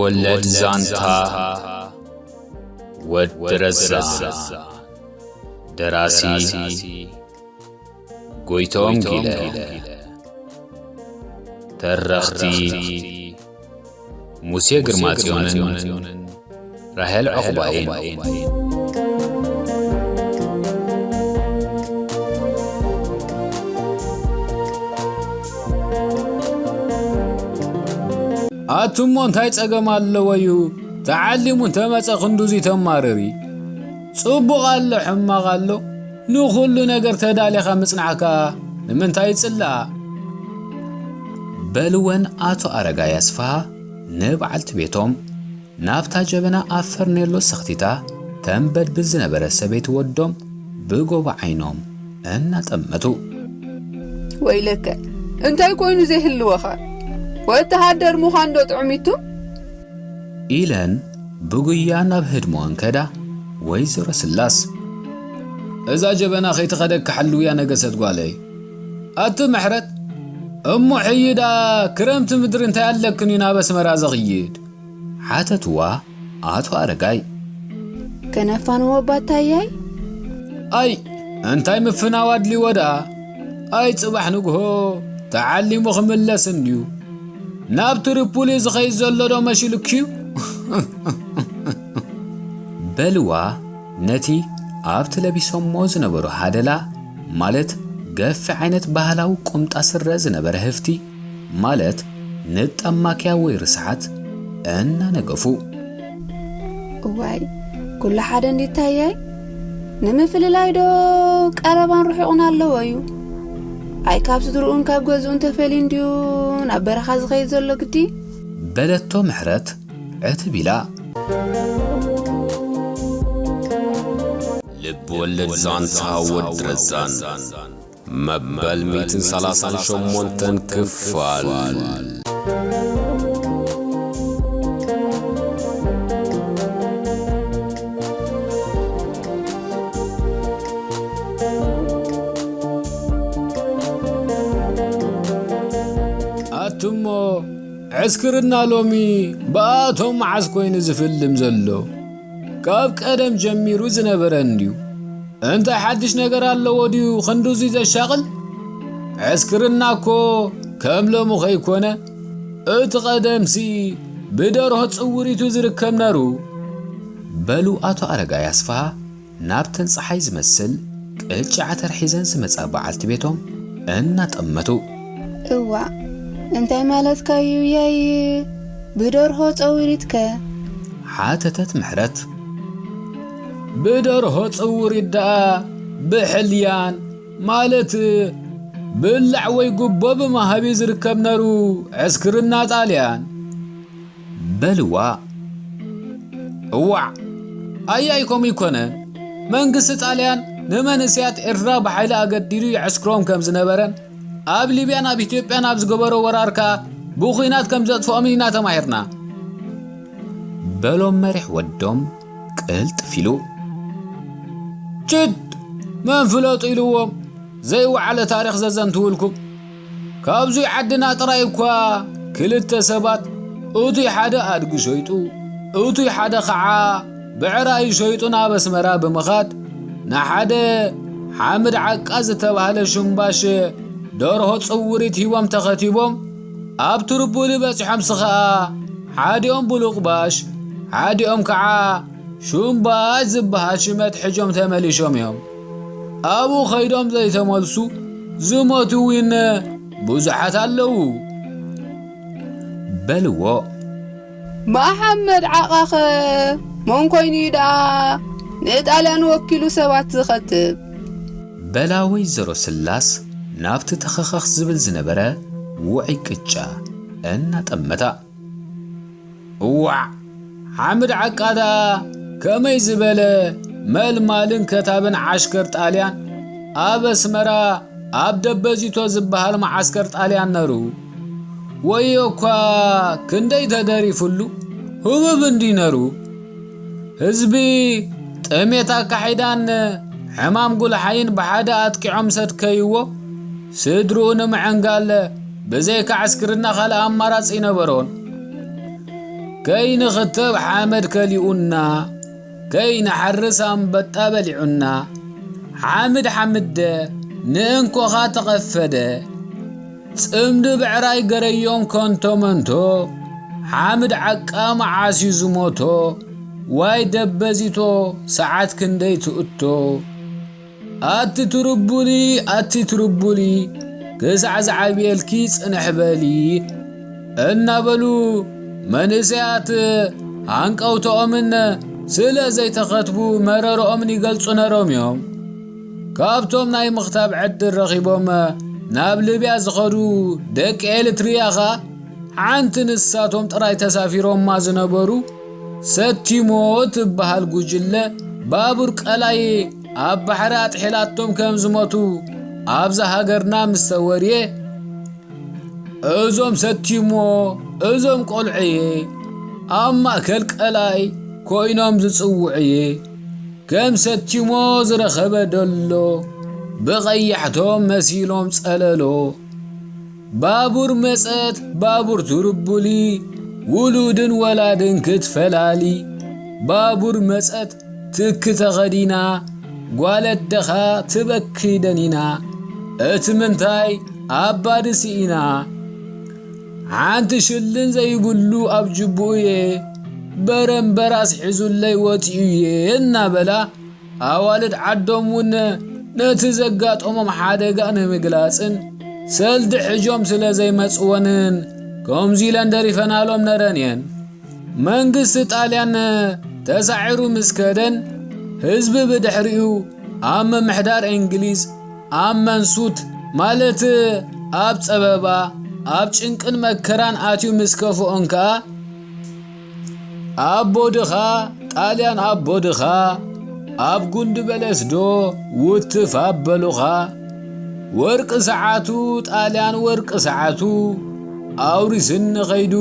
ወለድ ዛንታ ወዲ ረዛ። ደራሲ ጎይቶም ጊለ። ተረኽቲ ሙሴ ግርማጽዮንን ራሄል ዑቕባይን። ኣቱሞ እንታይ ጸገም ኣለዎ እዩ? ተዓሊሙ እንተመጸ ክንዱዚ ተማርሪ። ጽቡቕ ኣሎ ሕማቕ ኣሎ፣ ንኹሉ ነገር ተዳሊኻ ምጽናሕካ ንምንታይ ይጽላእ? በልወን ኣቶ ኣረጋይ ኣስፍሃ ንበዓልቲ ቤቶም ናብታ ጀበና ኣብ ፈርኔሎ ሰኽቲታ ተንበድብድ ዝነበረ ሰበይቲ ወዶም ብጎቦ ዓይኖም እናጠመቱ። ወይለከ፣ እንታይ ኮይኑ ዘይህልወኻ? ወተሃደር ምዃን ዶ ጥዑሚቱ? ኢለን ብጉያ ናብ ህድሞኣን ከዳ። ወይዘሮ ስላስ፣ እዛ ጀበና ከይትኸደካ ሓልውያ ነገሰት ጓለይ። ኣቲ ምሕረት፣ እሞ ሕይዳ ክረምቲ ምድሪ እንታይ ኣለክን እዩ ናብ ኣስመራ ዘኽይድ? ሓተትዋ ኣቶ ኣረጋይ። ከነፋንዎ ባታያይ? ኣይ፣ እንታይ ምፍናው ኣድልዎ ደኣ? ኣይ፣ ጽባሕ ንግሆ ተዓሊሙ ክምለስ እንድዩ። ናብ ትሪፖሊ ዝኸይድ ዘሎ ዶ መሲሉኪ እዩ? በልዋ ነቲ ኣብቲ ለቢሶሞ ዝነበሩ ሃደላ፣ ማለት ገፊሕ ዓይነት ባህላዊ ቁምጣ ስረ ዝነበረ ህፍቲ፣ ማለት ንጠማክያ ወይ ርስሓት እናነገፉ። እዋይ፣ ኩሉ ሓደ እንዲታያይ፣ ንምፍልላይ ዶ ቀረባን ርሑቕን ኣለዎ እዩ? ኣይ ካብ ስድርኡን ካብ ገዝኡን ተፈልዩ እንድዩ ናብ በረኻ ዝኸይድ ዘሎ ግዲ? በለቶ ምሕረት ዕትብ ኢላ። ልብ ወለድ ዛንታ ወዲ ረዛን። መበል ሚእትን ሰላሳን ሸሞንተን ክፋል። ኣቱሞ ዕስክርና ሎሚ ብኣቶም መዓስ ኮይኑ ዝፍልም ዘሎ? ካብ ቀደም ጀሚሩ ዝነበረ እንድዩ። እንታይ ሓድሽ ነገር ኣለዎ ድዩ ክንዱዚ ዘሻቕል? ዕስክርና እኮ ከም ሎሚ ከይኮነ፣ እቲ ቀደምሲ ብደርሆ ጽውሪቱ ዝርከብ ነሩ። በሉ ኣቶ ኣረጋይ ኣስፍሃ ናብተን ጸሓይ ዝመስል ቅጫ ዓተር ሒዘን ዝመጻ በዓልቲ ቤቶም እናጠመቱ። እዋ፣ እንታይ ማለትካ እዩ ያይ ብደርሆ ጸዊሪትከ? ሓተተት ምሕረት። ብደርሆ ጽውሪት ደኣ ብሕልያን፣ ማለት ብላዕ ወይ ጉቦ ብምሃብ እዩ ዝርከብ ነሩ ዕስክርና ጣልያን። በልዋ። እዋዕ፣ ኣያይ ከምኡ ኣይኮነን። መንግስቲ ጣልያን ንመንእሰያት ኤርትራ ብሓይሊ ኣገዲዱ የዕስክሮም ከም ዝነበረን ኣብ ሊብያን ኣብ ኢትዮጵያን ኣብ ዝገበሮ ወራር ከኣ ብኹናት ከም ዘጥፍኦም ኢና ተማሂርና። በሎም መሪሕ ወዶም ቅልጥፍ ኢሉ። ችድ! መን ፍለጡ ኢልዎም ዘይወዓለ ታሪኽ ዘዘንትውልኩም። ካብዙይ ዓድና ጥራይ እኳ ክልተ ሰባት፣ እቱይ ሓደ ኣድጊ ሸይጡ፣ እቱይ ሓደ ኸዓ ብዕራይ ሸይጡ ናብ ኣስመራ ብምኻድ፣ ንሓደ ሓምድ ዓቃ ዝተባህለ ሽምባሽ ደርሆ ጽውሪት ሂቦም ተኸቲቦም፣ ኣብ ትርቡሊ በጺሖምሲ ኸዓ፣ ሓዲኦም ብሉቕባሽ፣ ሓዲኦም ከዓ ሹምባሽ ዝበሃል ሽመት ሕጆም ተመሊሾም እዮም። ኣብኡ ኸይዶም ዘይተመልሱ ዝሞቱ እውን ብዙሓት ኣለዉ። በልዎ። መሓመድ ዓቓኸ መን ኮይኑ እዩ ደኣ ንጣልያን ወኪሉ ሰባት ዝኸትብ? በላ ወይዘሮ ስላስ ናብቲ ተኸኸኽ ዝብል ዝነበረ ውዑይ ቅጫ እናጠመታ። እዋዕ! ሓምድ ዓቃ ደኣ ከመይ ዝበለ መልማልን ከታብን ዓሽከር ጣልያን ኣብ ኣስመራ ኣብ ደበዚቶ ዝበሃል መዓስከር ጣልያን ነሩ። ወዮ እኳ ክንደይ ተደሪፉሉ ህቡብ እንዲ ነሩ። ህዝቢ ጥሜት ኣካሒዳን ሕማም ጉልሓይን ብሓደ ኣጥቂዖም ሰድከይዎ፣ ስድርኡ ንምዕንጋል ብዘይካ ዕስክርና ካልእ ኣማራጺ ኣይነበሮን። ከይንኽተብ ሓመድ ከሊኡና፣ ከይንሓርስ ኣንበጣ በሊዑና። ሓምድ ሓምደ ንእንኮኻ ተቐፈደ፣ ጽምዲ ብዕራይ ገረዮም ከንቶ መንቶ። ሓምድ ዓቃ መዓስ እዩ ዝሞቶ፣ ዋይ ደበዚቶ፣ ሰዓት ክንደይ ትእቶ። ኣቲ ትርቡሊ፣ ኣቲ ትርቡሊ፣ ክሳዕ ዝዓብየልኪ ጽንሕ በሊ እናበሉ መንእሰያት ሃንቀውተኦምን ስለ ዘይተኸትቡ መረርኦምን ይገልጹ ነሮም እዮም። ካብቶም ናይ ምኽታብ ዕድል ረኺቦም ናብ ሊብያ ዝኸዱ ደቂ ኤልትርያ ኸኣ ሓንቲ ንሳቶም ጥራይ ተሳፊሮማ ዝነበሩ ሰቲሞ ትበሃል ጉጅለ ባቡር ቀላይ ኣብ ባሕሪ ኣጥሒላቶም ከም ዝሞቱ ኣብዛ ሃገርና ምስ ተወርየ፣ እዞም ሰቲሞ፣ እዞም ቆልዑየ፣ ኣብ ማእከል ቀላይ ኮይኖም ዝጽውዑየ፣ ከም ሰቲሞ ዝረኸበ ደሎ፣ ብቐያሕቶም መሲሎም ጸለሎ። ባቡር መጸት፣ ባቡር ትርቡሊ፣ ውሉድን ወላድን ክትፈላሊ። ባቡር መጸት፣ ትኪ ተኸዲና፣ ጓል ኣደኻ ትበኪ ደኒና። እቲ ምንታይ ኣባዲ ስኢና። ሓንቲ ሽልን ዘይብሉ ኣብ ጅቡኡየ፣ በረምበራስ ሒዙለይ ወጺኡየ እናበላ፣ ኣዋልድ ዓዶም እውን ነቲ ዘጋጠሞም ሓደጋ ንምግላጽን ሰልዲ ሕጆም ስለ ዘይመጽወንን ከምዚ ኢለን ደሪፈናሎም ነረን እየን። መንግስቲ ጣልያን ተሳዒሩ ምስ ከደን፣ ህዝቢ ብድሕሪኡ ኣብ ምምሕዳር እንግሊዝ፣ ኣብ መንሱት፣ ማለት ኣብ ጸበባ፣ ኣብ ጭንቅን መከራን ኣትዩ ምስ ከፍኦን ከኣ፣ ኣቦ ድኻ፣ ጣልያን ኣቦ ድኻ፣ ኣብ ጉንዲ በለስ ዶ ውትፍ ኣበሉኻ? ወርቂ ሰዓቱ፣ ጣልያን ወርቂ ሰዓቱ፣ ኣውሪስኒ ኸይዱ፣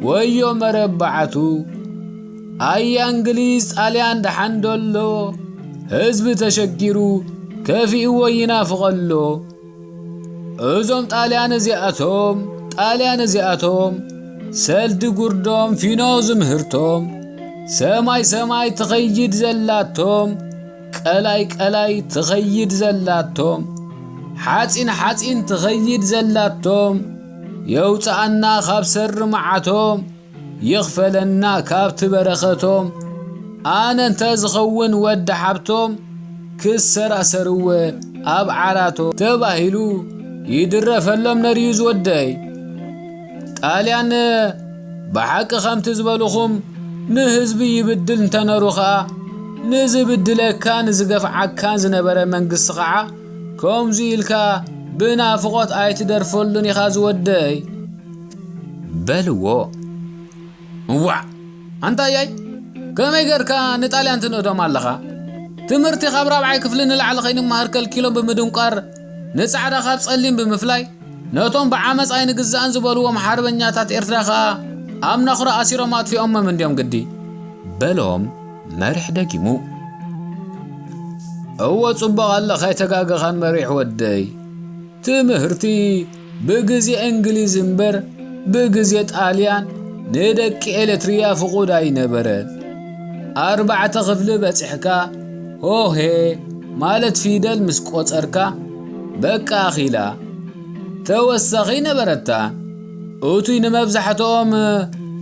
ወዮ መረባዓቱ። ኣያ እንግሊዝ፣ ጣልያን ደሓን ዶ ኣሎ? ህዝቢ ተሸጊሩ፣ ከፊእዎ ይናፍቖ ኣሎ። እዞም ጣልያን እዚኣቶም፣ ጣልያን እዚኣቶም፣ ሰልዲ ጉርዶም ፊኖ ዝምህርቶም፣ ሰማይ ሰማይ ትኸይድ ዘላቶም፣ ቀላይ ቀላይ ትኸይድ ዘላቶም፣ ሓጺን ሓጺን ትኸይድ ዘላቶም፣ የውጽኣና ካብ ሰሪ መዓቶም፣ ይኽፈለና ካብቲ በረኸቶም። ኣነ እንተ ዝኸውን ወዲ ሓብቶም፣ ክሰራሰርወ ኣብ ዓራቶ ተባሂሉ ይድረፈሎም ነርዩ ዝወደይ። ጣልያን ብሓቂ ከምቲ ዝበልኹም ንህዝቢ ይብድል እንተነሩ ኸኣ፣ ንዝብድለካን ዝገፍዓካን ዝነበረ መንግስቲ ኸዓ ከምዚ ኢልካ ብናፍቖት ኣይትደርፈሉን ኢኻ ዝወደይ። በልዎ። እዋዕ! ኣንታ ኣያይ፣ ከመይ ጌርካ ንጣልያን ትንእዶም ኣለኻ? ትምህርቲ ካብ ራብዓይ ክፍሊ ንላዕሊ ከይንመሃር ከልኪሎም ብምድንቋር፣ ንጻዕዳ ካብ ጸሊም ብምፍላይ፣ ነቶም ብዓመጽ ኣይንግዛእን ዝበልዎም ሓርበኛታት ኤርትራ ኸኣ ኣብ ነኽሮ ኣሲሮም ኣጥፊኦሞም እንድዮም ግዲ። በሎም መሪሕ ደጊሙ። እወ፣ ጽቡቕ ኣለኻ፣ ኣይተጋገኻን መሪሕ ወደይ። ትምህርቲ ብግዜ እንግሊዝ እምበር ብግዜ ጣልያን ንደቂ ኤለትርያ ፍቑድ ኣይነበረን። ኣርባዕተ ክፍሊ በጺሕካ ሆሄ ማለት ፊደል ምስ ቆጸርካ በቃ ኣኺላ። ተወሳኺ ነበረታ። እቱይ ንመብዛሕትኦም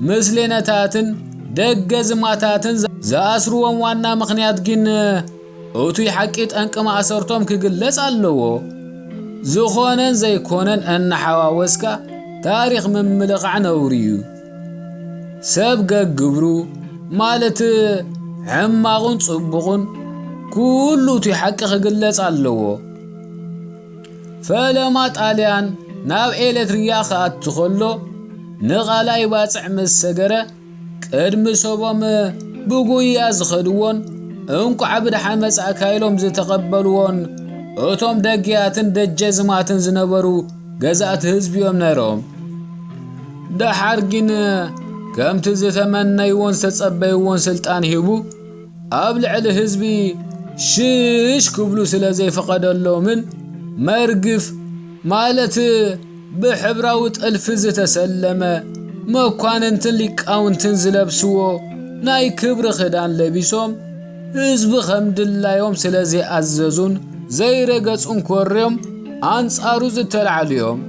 ምስሌነታትን ደገ ዝማታትን ዝኣስርዎም ዋና ምኽንያት ግን እቱይ ሓቂ ጠንቂ ማእሰርቶም ክግለጽ ኣለዎ። ዝኾነን ዘይኮነን እናሓዋወስካ ታሪኽ ምምልቓዕ ነውሪ እዩ። ሰብ ገግብሩ ማለት ሕማቑን ጽቡቑን ኩሉ እቱይ ሓቂ ክግለጽ ኣለዎ። ፈለማ ጣልያን ናብ ኤለትርያ ክኣቱ ከሎ ንቓላይ ባጽዕ ምስ ሰገረ ቅድሚ ሰቦም ብጉያ ዝኸድዎን እንቋዕ ብደሓን መጻእካ ኢሎም ዝተቐበልዎን እቶም ደግያትን ደጀዝማትን ዝነበሩ ገዛእቲ ህዝቢ እዮም ነይሮም። ደሓር ግን ከምቲ ዝተመነይዎን ዝተጸበይዎን ስልጣን ሂቡ ኣብ ልዕሊ ህዝቢ ሽሽ ክብሉ ስለ ዘይፈቐደሎምን መርግፍ ማለት ብሕብራዊ ጥልፊ ዝተሰለመ መኳንንትን ሊቃውንትን ዝለብስዎ ናይ ክብሪ ክዳን ለቢሶም፣ ህዝቢ ከም ድላዮም ስለ ዘይኣዘዙን ዘይረገጹን ኮርዮም ኣንጻሩ ዝተላዕሉ እዮም።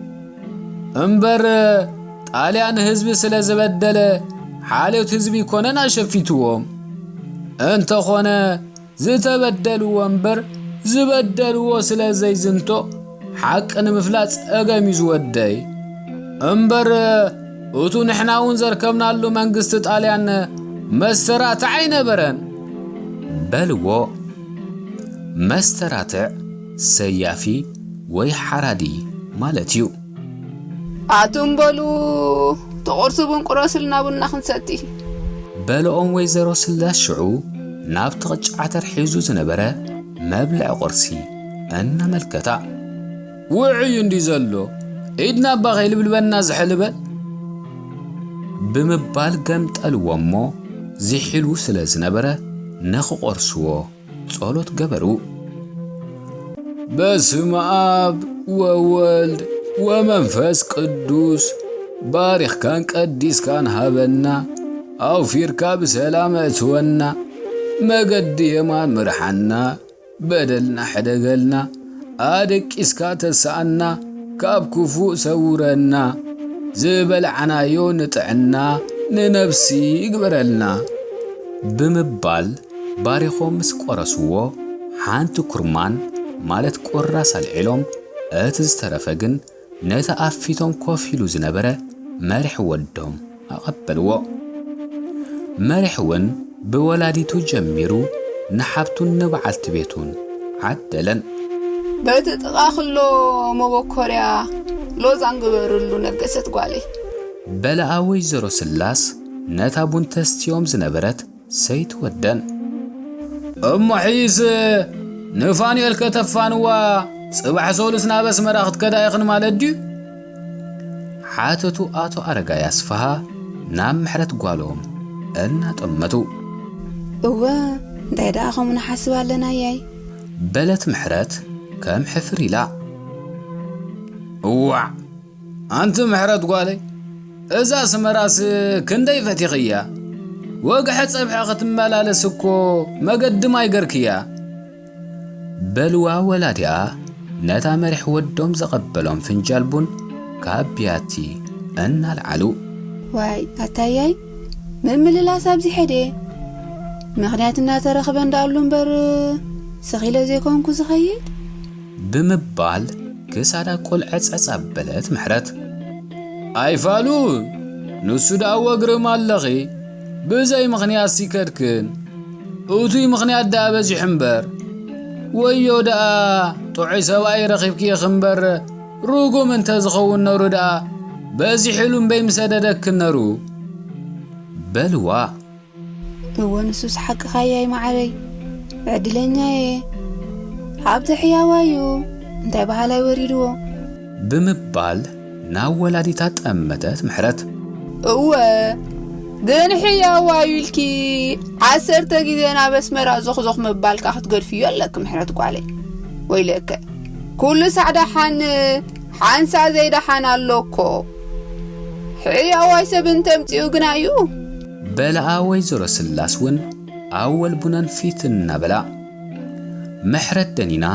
እምበር ጣልያን ህዝቢ ስለ ዝበደለ ሓልዮት ህዝቢ ኣይኮነን ኣሸፊትዎም። እንተኾነ ዝተበደልዎ እምበር ዝበደልዎ ስለ ዘይዝንቶ ሓቂ ንምፍላጥ ጸገም እዩ ዝወደይ። እምበር እቱ ንሕና እውን ዘርከብናሉ መንግስቲ ጣልያን መስተራትዕ ኣይነበረን። በልዎ። መስተራትዕ ሰያፊ ወይ ሓራዲ ማለት እዩ። ኣቱም በሉ፣ ተቑርሱ ቡን ቁረሱልና ቡና ክንሰቲ። በልኦም ወይዘሮ ስላስ ሽዑ ናብቲ ቅጫ ዓተር ሒዙ ዝነበረ መብልዒ ቁርሲ እናመልከታ። ውዑይ እንዲ ዘሎ፣ ኢድና እባ ከይልብልበና ዝሕል በል። ብምባል ገምጠልዎ እሞ ዝሒሉ ስለ ዝነበረ ንኽቆርስዎ ጸሎት ገበሩ። በስመ ኣብ ወወልድ ወመንፈስ ቅዱስ፣ ባሪኽካን ቀዲስካን ሃበና፣ ኣውፊርካ ብሰላም እትወና፣ መገዲ የማን ምርሓና፣ በደልና ሕደገልና፣ ኣደቂስካ ተስኣና፣ ካብ ክፉእ ሰውረና፣ ዝበልዓናዮ ንጥዕና፣ ንነብሲ ይግበረልና። ብምባል ባሪኾም ምስ ቆረስዎ፣ ሓንቲ ኩርማን ማለት ቁራስ ኣልዒሎም፣ እቲ ዝተረፈ ግን ነቲ ኣብ ፊቶም ኮፍ ኢሉ ዝነበረ መሪሕ ወዶም ኣቐበልዎ። መሪሕ እውን ብወላዲቱ ጀሚሩ ንሓብቱን ንበዓልቲ ቤቱን ዓደለን። በቲ ጥቓ ክሎ መበኮርያ ሎዛን ግበርሉ ነገሰት ጓለይ። በለኣ ወይዘሮ ስላስ ነታ ቡን ተስትዮም ዝነበረት ሰይቲ ወደን። እሞ ሕይስ ንፋኑኤል ከተፋንዋ ጽባሕ ሰሉስ ናብ ኣስመራ ክትከዳ ኢኽን ማለት ድዩ? ሓተቱ ኣቶ ኣረጋይ ኣስፍሃ ናብ ምሕረት ጓሎም እናጠመቱ። እወ፣ እንታይ ደኣ ከምኡ ንሓስብ ኣለና ያይ? በለት ምሕረት ከም ሕፍር ኢላ። እዋዕ፣ ኣንቲ ምሕረት ጓለይ፣ እዛ ኣስመራስ ክንደይ ፈቲኽያ? ወግሐ ጸብሐ ክትመላለስ እኮ መገዲ ማይ ገርክያ። በልዋ ወላዲኣ ነታ መሪሕ ወዶም ዘቐበሎም ፍንጃል ቡን ካብ ቢያቲ እናልዓሉ። ዋይ ኣታያይ፣ ምምልላስ ኣብዚ ሐደ ምኽንያት እናተረኽበ እንዳኣሉ እምበር ስኺለ ዘይኮንኩ ዝኸይድ። ብምባል ክሳዳ ቆልዐ ጸጽ ኣበለት ምሕረት። ኣይፋሉ፣ ንሱ ደኣ ወግርም ኣለኺ፣ ብዘይ ምኽንያት ሲከድክን። እቱይ ምኽንያት ደኣ በዚሑ እምበር። ወዮ ደኣ ጥዑይ ሰብኣይ ረኺብኪ ኢኺ እምበር፣ ርጉም እንተ ዝኸውን ነሩ ደኣ በዚሑሉ እምበይ ምሰደደክን ነሩ። በልዋ። እወ፣ ንሱስ ሓቅኻ እያይ መዓረይ፣ ዕድለኛ እየ። ሃብቲ ሕያዋይ እዩ፣ እንታይ በሃላይ ወሪድዎ። ብምባል ናብ ወላዲታ ጠመተት ምሕረት። እወ፣ ግን ሕያዋይ ኢልኪ ዓሰርተ ግዜ ናብ ኣስመራ ዞኽዞኽ ምባልካ ክትገድፍዮ ኣለኪ ምሕረት ጓለይ። ወይለከ፣ ኩሉ ሳዕ ደሓን ሓንሳእ ዘይደሓን ኣሎ እኮ። ሕያዋይ ሰብ እንተምጺኡ ግና እዩ። በልኣ ወይዘሮ ስላስ እውን ኣወል ቡነን ፊት እናበላ። ምሕረት ደኒና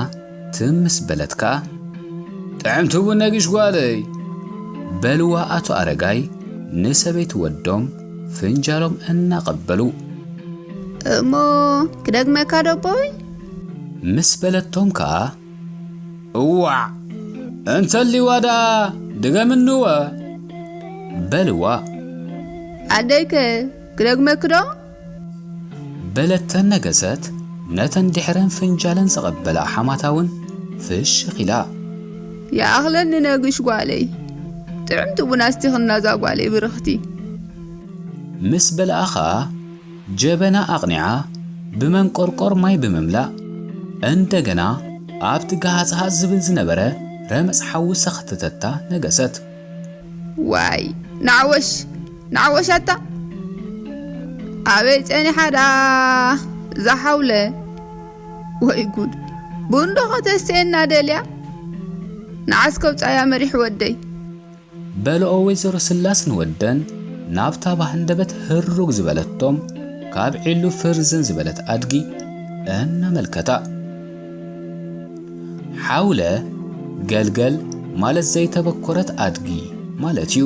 ትም ምስ በለት ከኣ፣ ጥዕምቲ ቡን ነጊሽ ጓለይ። በልዋ ኣቶ ኣረጋይ ንሰበይቲ ወዶም ፍንጃሎም እናቐበሉ። እሞ ክደግመካ ዶ ኣቦይ? ምስ በለቶም ከኣ፣ እዋዕ፣ እንተሊዋ ደኣ ድገምንወ። በልዋ። ኣደይከ ክደግመኪ ዶ? በለተን ነገሰት ነተን ድሕረን ፍንጃለን ዘቐበላ ሓማታ እውን ፍሽኽ ኢላ። ይኣኽለኒ ነግሽ ጓለይ፣ ጥዕምቲ ቡን ኣስቲኽና እዛ ጓለይ ብርኽቲ። ምስ በልኣ ኸኣ ጀበና ኣቕኒዓ ብመንቆርቆር ማይ ብምምላእ፣ እንደገና ኣብቲ ገሃጽሃጽ ዝብል ዝነበረ ረመጽ ሓዊ ሰኽተተታ ነገሰት። ዋይ፣ ናዕወሽ፣ ናዕወሽ ኣታ! ኣበይ ጸኒሓ ደኣ እዛ ሓውለ? ወይ ጉድ! ቡን ዶ ከተስቴና ደልያ? ንዓስ ከውጻያ መሪሕ ወደይ። በልኦ ወይዘሮ ስላስ ንወደን ናብታ ብሃንደበት ህሩግ ዝበለቶም ካብ ዒሉ ፍርዝን ዝበለት ኣድጊ እናመልከታ። ሓውለ ገልገል ማለት ዘይተበኮረት ኣድጊ ማለት እዩ።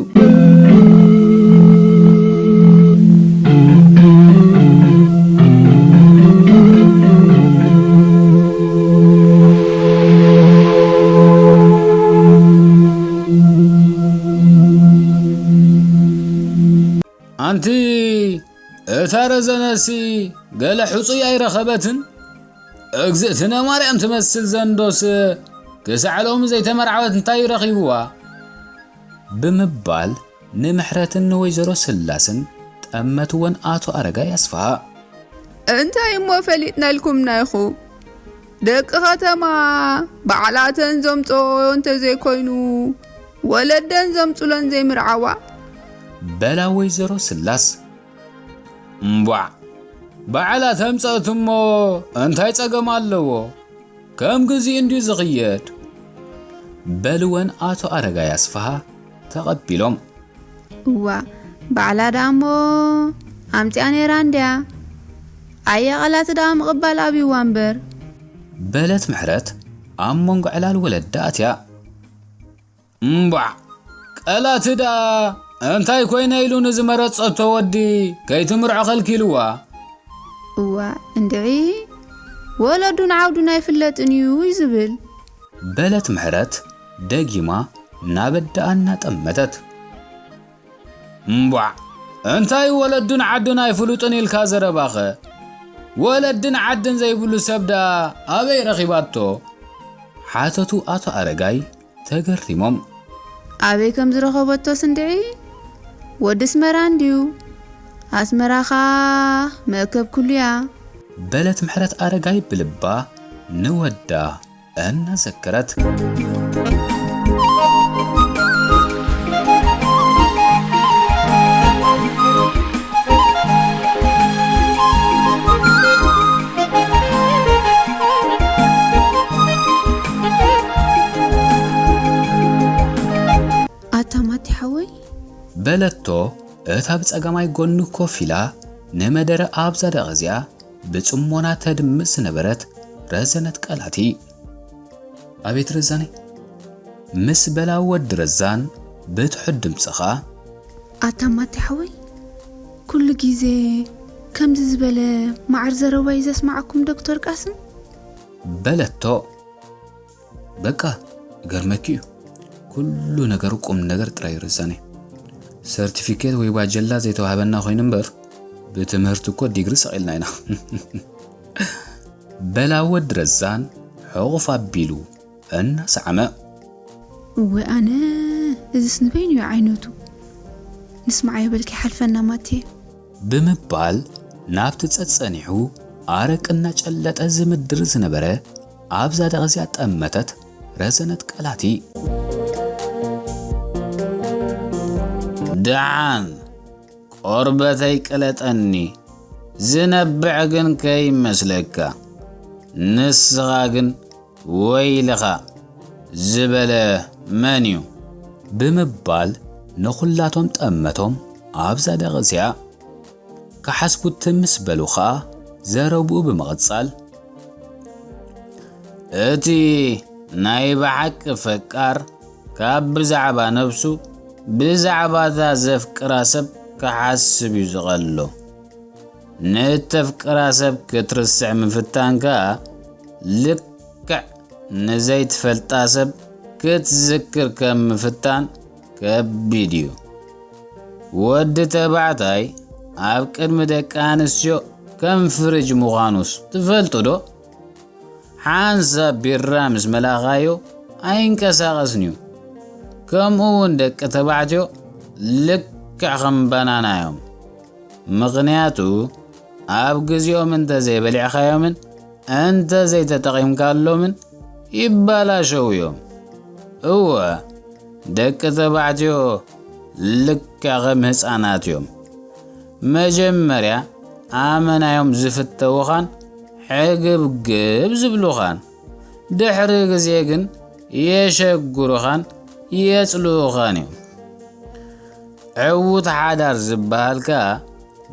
ኣንቲ እታ ረዘነሲ ገለ ሕጹይ ኣይረኸበትን? እግዝእትነ ማርያም ትመስል ዘንዶስ ክሳዕ ሎሚ ዘይተመርዓወት እንታይ ረኺብዋ? ብምባል ንምሕረትን ንወይዘሮ ስላስን ጠመትወን ኣቶ ኣረጋይ ኣስፍሃ። እንታይ እሞ ፈሊጥናልኩምና ኢኹም? ደቂ ከተማ ባዕላተን ዘምጽኦ እንተዘይኮይኑ ወለደን ዘምጹለን ዘይምርዓዋ? በላ ወይዘሮ ስላስ። እምቧዕ፣ ባዕላ ተምጸእት እሞ እንታይ ጸገም ኣለዎ? ከም ግዚኡ እንድዩ ዝኽየድ። በልወን ኣቶ ኣረጋይ ኣስፍሃ ተቐቢሎም። እዋ፣ ባዕላ ደኣ እሞ ኣምጺኣ ነይራ እንድያ። ኣየ ቃላት ደኣ ምቕባል ኣብይዋ እምበር። በለት ምሕረት ኣብ መንጎ ዕላል ወለዳ ኣትያ። እምቧዕ፣ ቀላት ደኣ እንታይ ኮይነ ኢሉ ንዝመረጸቶ ወዲ ከይትምርዖ ከልኪልዋ? እዋ፣ እንድዒ ወለዱን ዓውዱን ኣይፍለጥን እዩ እዩ ዝብል። በለት ምሕረት ደጊማ ናብ ኣደኣ እናጠመተት። እምቧዕ፣ እንታይ ወለዱን ዓዱን ኣይፍሉጥን ኢልካ ዘረባኸ? ወለድን ዓድን ዘይብሉ ሰብ ደኣ ኣበይ ረኺባቶ? ሓተቱ ኣቶ ኣረጋይ ተገሪሞም። ኣበይ ከም ዝረኸበቶስ እንድዒ? ወዲ ኣስመራ እንድዩ። ኣስመራ ኸኣ መእከብ ኩሉ'ያ። በለት ምሕረት ኣረጋይ ብልባ ንወዳ እናዘከረት። ኣታ ማቲ ሓወይ። በለቶ እታ ብጸጋማይ ጎኑ ኮፍ ኢላ ንመደረ ኣብዛ ደቒቕ እዚኣ ብጽሞና ተድምጽ ዝነበረት ረዘነት ቀላቲ። ኣቤት ረዛነይ፣ ምስ በላ ወዲ ረዛን ብትሑት ድምጺ ኸኣ። ኣታ ማቲ ሓወይ፣ ኩሉ ግዜ ከምዚ ዝበለ መዓር ዘረባ እዩ ዘስምዓኩም ዶክተር ቃስም? በለቶ። በቃ፣ እገርመኪ እዩ። ኩሉ ነገሩ ቁም ነገር ጥራይ እዩ ረዛነይ። ሰርቲፊኬት ወይ ባጀላ ዘይተዋህበና ኮይኑ እምበር፣ ብትምህርቲ እኮ ዲግሪ ሰቒልና ኢና። በላ ወዲ ረዛን ሕቑፍ ኣቢሉ እናሰዓመ። እወ ኣነ፣ እዝስ ንበይኑ እዩ ዓይነቱ። ንስማዓዮ በልኪ ሓልፈና ማቴ። ብምባል ናብቲ ጸጸኒሑ ኣረቂ እናጨለጠ ዝምድር ዝነበረ ኣብዛ ደቒቕ እዚኣ ጠመተት ረዘነት ቀላቲ። ደሓን ቆርበተይ ቅለጠኒ፣ ዝነብዕ ግን ከይመስለካ። ንስኻ ግን ወይልኻ ዝበለ መን እዩ? ብምባል ንኹላቶም ጠመቶም ኣብዛ ደቒቕ እዚኣ ክሓስቡ ትም ምስ በሉ ኸኣ ዘረብኡ ብምቕጻል፣ እቲ ናይ ብሓቂ ፈቃር ካብ ብዛዕባ ነብሱ፣ ብዛዕባ እታ ዘፍቅራ ሰብ ክሓስብ እዩ ዝቐሎ። ንእተፍቅራ ሰብ ክትርስዕ ምፍታን ከኣ ልክዕ ንዘይትፈልጣ ሰብ ክትዝክር ከም ምፍታን ከቢድ እዩ። ወዲ ተባዕታይ ኣብ ቅድሚ ደቂ ኣንስትዮ ከም ፍርጅ ምዃኑስ ትፈልጡ ዶ? ሓንሳብ ቢራ ምስ መላኻዮ ኣይንቀሳቐስን እዩ። ከምኡ እውን ደቂ ተባዕትዮ ልክዕ ከም ባናና እዮም። ምኽንያቱ ኣብ ግዜኦም እንተ ዘይበሊዕካዮምን እንተ ዘይተጠቒምካሎምን ይባላሸው እዮም። እወ፣ ደቂ ተባዕትዮ ልክዕ ከም ህፃናት እዮም። መጀመርያ ኣመናዮም ዝፍተውኻን ሕግብግብ ዝብሉኻን፣ ድሕሪ ግዜ ግን የሸግሩኻን የጽልኡኻን እዮም። ዕዉት ሓዳር ዝበሃል ከኣ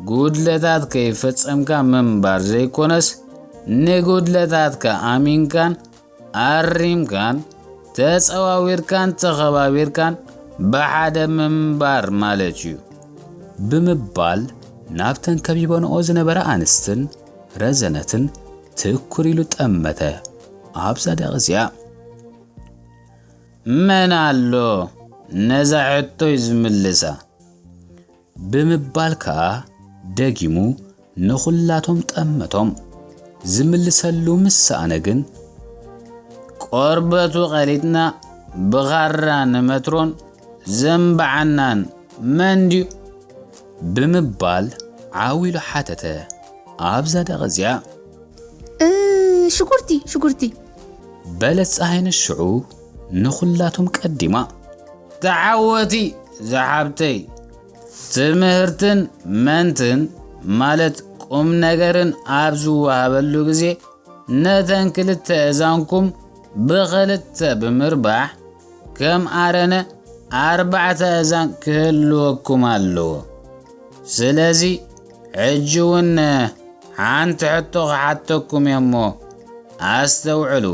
ጉድለታት ከይፈጸምካ ምንባር ዘይኮነስ፣ ንጉድለታትካ ኣሚንካን ኣሪምካን ተጸዋዊርካን ተኸባቢርካን ብሓደ ምንባር ማለት እዩ። ብምባል ናብተን ከቢበንኦ ዝነበራ ኣንስትን ረዘነትን ትኩር ኢሉ ጠመተ። ኣብዛ ደቒ እዚኣ፣ "መን ኣሎ ነዛ ሕቶይ ዝምልሳ?" ብምባል ከኣ ደጊሙ ንኹላቶም ጠመቶም። ዝምልሰሉ ምስ ሰኣነ ግን፣ "ቆርበቱ ቀሊጥና ብኻራ ንመትሮን ዘንብዓናን መን ድዩ?" ብምባል ዓው ኢሉ ሓተተ። ኣብዛ ደቒ እዚኣ፣ "እ፣ ሽጉርቲ፣ ሽጉርቲ!" በለት ጸሃይነሽ ሽዑ ንኹላቶም ቀዲማ። "ተዓወቲ ዝሓብተይ፣ ትምህርትን መንትን ማለት ቁም ነገርን ኣብ ዝወሃበሉ ግዜ፣ ነተን ክልተ እዛንኩም ብኽልተ ብምርባሕ፣ ከም ኣረነ ኣርባዕተ እዛን ክህልወኩም ኣለዎ። ስለዚ ሕጂ እውን ሓንቲ ሕቶ ክሓተኩም እየ እሞ ኣስተውዕሉ።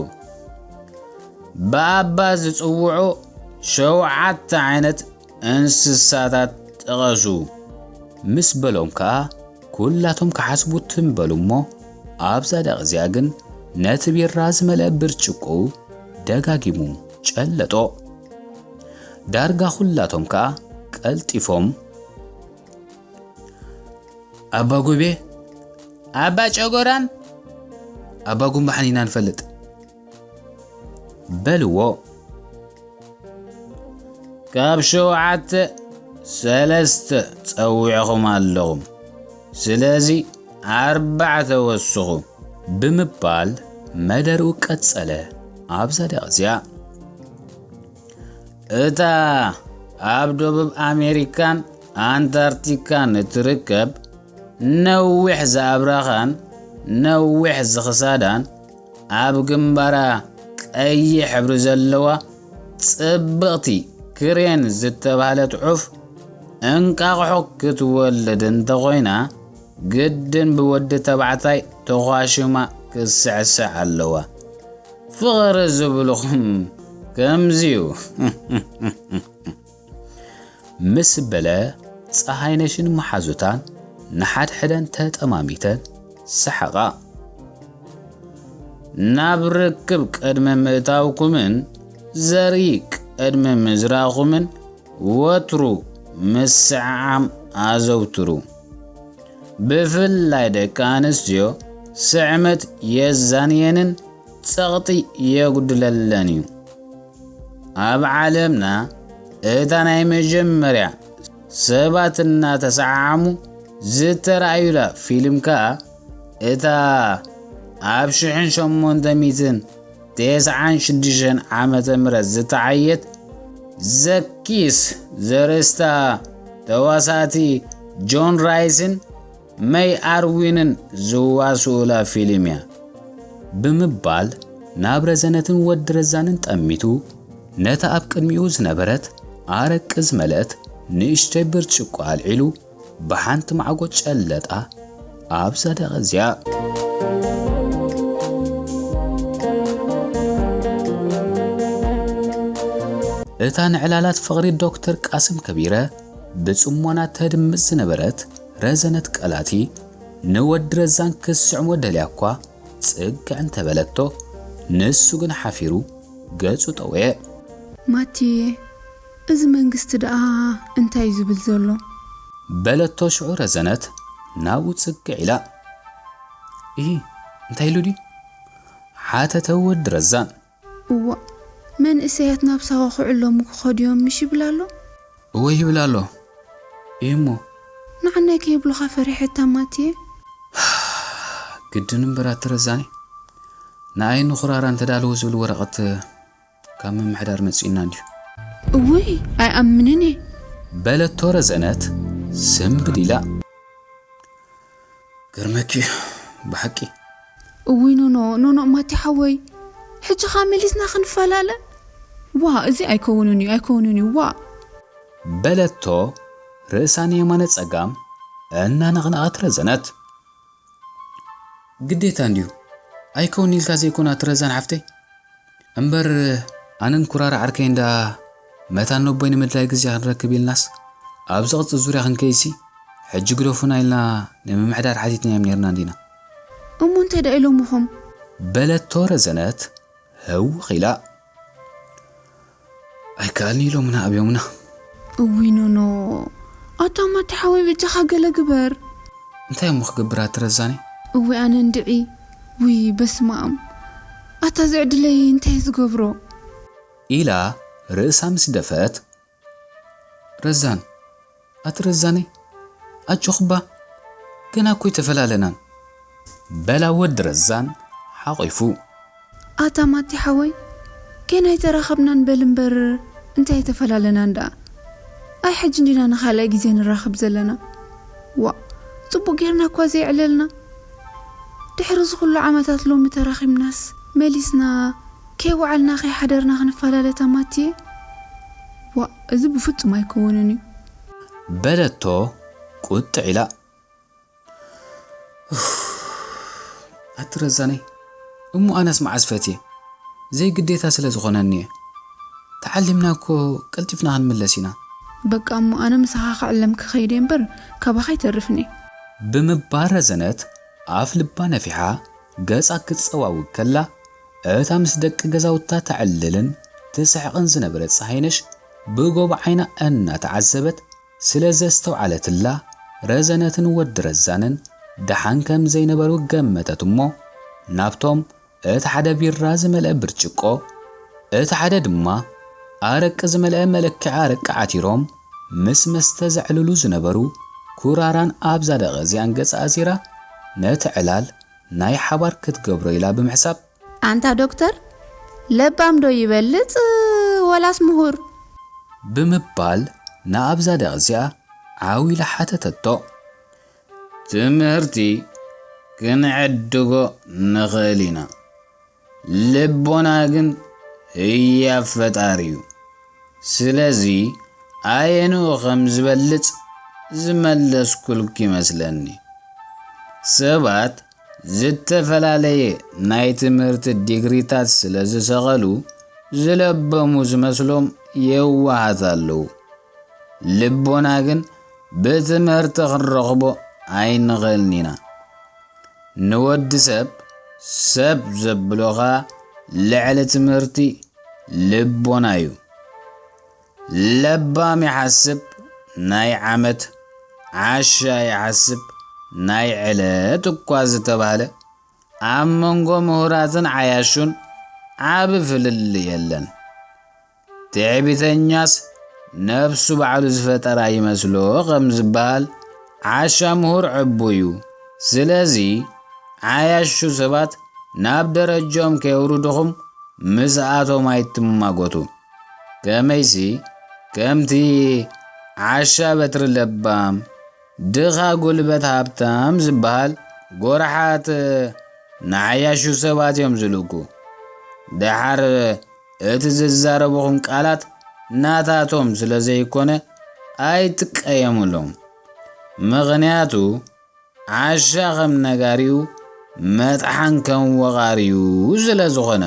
ብኣባ ዝጽውዑ ሸውዓተ ዓይነት እንስሳታት ጥቐሱ." ምስ በሎም ከኣ ኩላቶም ክሓስቡ ትም በሉ እሞ፣ ኣብዛ ደቒ እዚኣ ግን ነቲ ቢራ ዝመልአ ብርጭቆኡ ደጋጊሙ ጨለጦ። ዳርጋ ኩላቶም ከኣ ቀልጢፎም፣ "ኣባ ጎቤ፣ ኣባ ጨጎራን ኣባ ጉምባሕን ኢና ንፈልጥ" በልዎ። "ካብ ሸውዓተ ሰለስተ ጸዊዕኹም ኣለኹም፣ ስለዚ ኣርባዕተ ወስኹ" ብምባል መደርኡ ቀጸለ። ኣብዛ ደቒ እዚኣ፣ እታ ኣብ ደቡብ ኣሜሪካን ኣንታርክቲካን እትርከብ ነዊሕ ዝኣብራኻን ነዊሕ ዝኽሳዳን ኣብ ግንባራ ቀይሕ ሕብሪ ዘለዋ ጽብቕቲ ክሬን ዝተባህለት ዑፍ እንቃቕሖ ክትወልድ እንተኾይና፣ ግድን ብወዲ ተባዕታይ ተዃሽማ ክትስዕስዕ ኣለዋ። ፍቕሪ ዝብልኹም ከምዚ'ዩ። ምስ በለ፣ ጸሃይነሽን መሓዙታን ንሓድሕደን ተጠማሚተን ሰሓቓ። ናብ ርክብ ቅድሚ ምእታውኩምን ዘርኢ ቅድሚ ምዝራኹምን ወትሩ ምስዕዓም ኣዘውትሩ። ብፍላይ ደቂ ኣንስትዮ ስዕመት የዛንየንን ጸቕጢ የጉድለለን እዩ። ኣብ ዓለምና እታ ናይ መጀመርያ ሰባት እናተሰዓዓሙ ዝተራእዩላ ፊልም ከኣ እታ ኣብ ሽሕን ሸሞንተ ሚእትን ተስዓን ሽዱሽተን ዓመተ ምህረት ዝተዓየት ዘኪስ ዘርእስታ ተዋሳእቲ ጆን ራይስን መይ ኣርዊንን ዝዋስኡላ ፊልም እያ። ብምባል ናብ ረዘነትን ወዲ ረዛንን ጠሚቱ፣ ነታ ኣብ ቅድሚኡ ዝነበረት ኣረቂ ዝመልአት ንእሽተይ ብርጭቆ ኣልዒሉ፣ ብሓንቲ ማዕጎ ጨለጣ ኣብዛ ደቒ እዚኣ። እታ ንዕላላት ፍቕሪ ዶክተር ቃስም ከቢረ ብጽሞና ተድምጽ ዝነበረት ረዘነት ቀላቲ፣ ንወዲ ረዛን ክትስዕሞ ደልያ እኳ ጽግዕ እንተበለቶ፣ ንሱ ግን ሓፊሩ ገጹ ጠወየ። ማቲየ፣ እዚ መንግስቲ ደኣ እንታይ እዩ ዝብል ዘሎ? በለቶ ሽዑ ረዘነት ናብኡ ጽግዕ ኢላ። "እሂ፣ እንታይ ኢሉ ድዩ?" ሓተተ ወዲ ረዛን። "እዋእ፣ መንእሰያት ናብ ሳዋ ክዕለሙ ክኸዱ እዮም ምሽ ይብል ኣሎ?" "እወ ይብል ኣሎ። እሂ እሞ?" "ንዓናይ ከይብሉኻ ፈሪሐታ ማቲየ?" ግድን እምበር ኣቲ ረዛኒ፣ ንኣይ ንኹራራ እንተዳለዉ ዝብል ወረቐት ካብ ምምሕዳር መጺእና እንድዩ። "እውይ፣ ኣይኣምንን እየ!" በለቶ ረዘነት ስምብል ኢላ። "ገርመኪ ብሓቂ!" "እውይ ኖኖ፣ ኖኖ ማቲ ሓወይ፣ ሕጂ ኸኣ መሊስና ክንፈላለ? ዋ፣ እዚ ኣይከውንን እዩ፣ ኣይከውንን እዩ፣ ዋ!" በለቶ ርእሳ ንየማነ ጸጋም እናነቕነቐት ረዘነት። ግዴታ እንድዩ፣ ኣይከውን ኢልካ ዘይኮነ ኣቲ ረዛን ሓፍተይ። እምበር ኣነን ኩራራ ዓርከይን ደኣ መታን ነቦይ ንምድላይ ግዜ ክንረክብ ኢልናስ ኣብዚ ቅጽ ዙርያ ክንከይሲ ሕጂ ግደፉና ኢልና ንምምሕዳር ሓቲትናዮም ኔርና እንዲና። እሞ እንታይ ደኣ ኢሎምኹም? በለቶ ረዘነት ህውኽ ኢላ። ኣይከኣልን ኢሎምና ኣብዮምና። እውይ ኖኖ፣ ኣታ ማቲ ሓወይ በጃኻ ገለ ግበር። እንታይ እሞ ክገብር ኣቲ ረዛኒ? እውይ ኣነ እንድዒ፣ ውይ በስመኣም፣ ኣታ ዝዕድለይ እንታይ ዝገብሮ? ኢላ ርእሳ ምስ ደፈት። ረዛን፣ ኣቲ ረዛነይ፣ ኣጆኽባ፣ ገና እኮ ኣይተፈላለናን። በላ ወዲ ረዛን ሓቒፉ። ኣታ ማቲ ሓወይ፣ ገና ኣይተራኸብናን በል እምበር እንታይ ኣይተፈላለናን ደኣ? ኣይ ሕጂ እንዲና ንኻልኣይ ግዜ ንራኸብ ዘለና። ዋእ፣ ጽቡቕ ጌርና እኳ ዘየዕለልና። ድሕሪ እዚ ኩሉ ዓመታት ሎሚ ተራኺብናስ መሊስና ከይወዓልና ከይሓደርና ክንፈላለ ኣታ ማቲየ? ዋእ፣ እዚ ብፍጹም ኣይከውንን እዩ። በለቶ ቁጥዕ ኢላ። ኡፍ፣ ኣቲ ረዛነይ፣ እሞ ኣነስ መዓስ ፈትየ? ዘይግዴታ ስለ ዝኾነኒ እየ። ተዓሊምና እኮ ቀልጢፍና ክንምለስ ኢና። በቃ እሞ ኣነ ምሳኻ ክዕለም ክኸይድ እየ እምበር ካባኻ ኣይተርፍን እየ። ብምባል ረዘነት ኣፍ ልባ ነፊሓ ገጻ ክትጸዋውግ ከላ፣ እታ ምስ ደቂ ገዛውታ ተዕልልን ትስሕቕን ዝነበረት ጸሃይነሽ ብጎቦ ዓይና እናተዓዘበት ስለ ዘስተውዓለትላ፣ ረዘነትን ወዲ ረዛንን ደሓን ከም ዘይነበሩ ገመተት እሞ፣ ናብቶም እቲ ሓደ ቢራ ዝመልአ ብርጭቆ፣ እቲ ሓደ ድማ ኣረቂ ዝመልአ መለክዒ ኣረቂ ዓቲሮም ምስ መስተ ዘዕልሉ ዝነበሩ ኩራራን ኣብዛ ደቂ እዚኣን ገጻ ኣዚራ ነቲ ዕላል ናይ ሓባር ክትገብሮ ኢላ ብምሕሳብ፣ ኣንታ ዶክተር፣ ለባም ዶ ይበልጽ ወላስ ምሁር? ብምባል ንኣብዛ ደቂ እዚኣ ዓው ኢላ ሓተተቶ። ትምህርቲ ክንዕድጎ ንኽእል ኢና፣ ልቦና ግን ህያብ ፈጣሪ እዩ። ስለዚ ኣየንኡ ከም ዝበልጽ ዝመለስኩልኪ ይመስለኒ። ሰባት ዝተፈላለየ ናይ ትምህርቲ ዲግሪታት ስለ ዝሰቐሉ ዝለበሙ ዝመስሎም የዋሃት ኣለዉ። ልቦና ግን ብትምህርቲ ክንረኽቦ ኣይንኽእልን ኢና። ንወዲ ሰብ ሰብ ዘብሎ ኸኣ ልዕሊ ትምህርቲ ልቦና እዩ። ለባም ይሓስብ ናይ ዓመት፣ ዓሻ ይሓስብ ናይ ዕለት እኳ ዝተባህለ፣ ኣብ መንጎ ምሁራትን ዓያሹን ዓቢ ፍልልይ የለን። ትዕቢተኛስ ነብሱ ባዕሉ ዝፈጠራ ይመስሎ ከም ዝበሃል፣ ዓሻ ምሁር ዕቡይ እዩ። ስለዚ ዓያሹ ሰባት ናብ ደረጅኦም ከየውርድኹም ምስኣቶም ኣይትማጎቱ። ከመይሲ ከምቲ ዓሻ በትሪ ለባም፣ ድኻ ጉልበት ሃብታም ዝበሃል፣ ጎራሓት ንዓያሹ ሰባት እዮም ዝልእኩ። ደሓር እቲ ዝዛረብኹም ቃላት ናታቶም ስለ ዘይኮነ ኣይትቀየሙሎም። ምኽንያቱ ዓሻ ከም ነጋሪኡ መጥሓን ከም ወቓሪኡ ስለ ዝኾነ።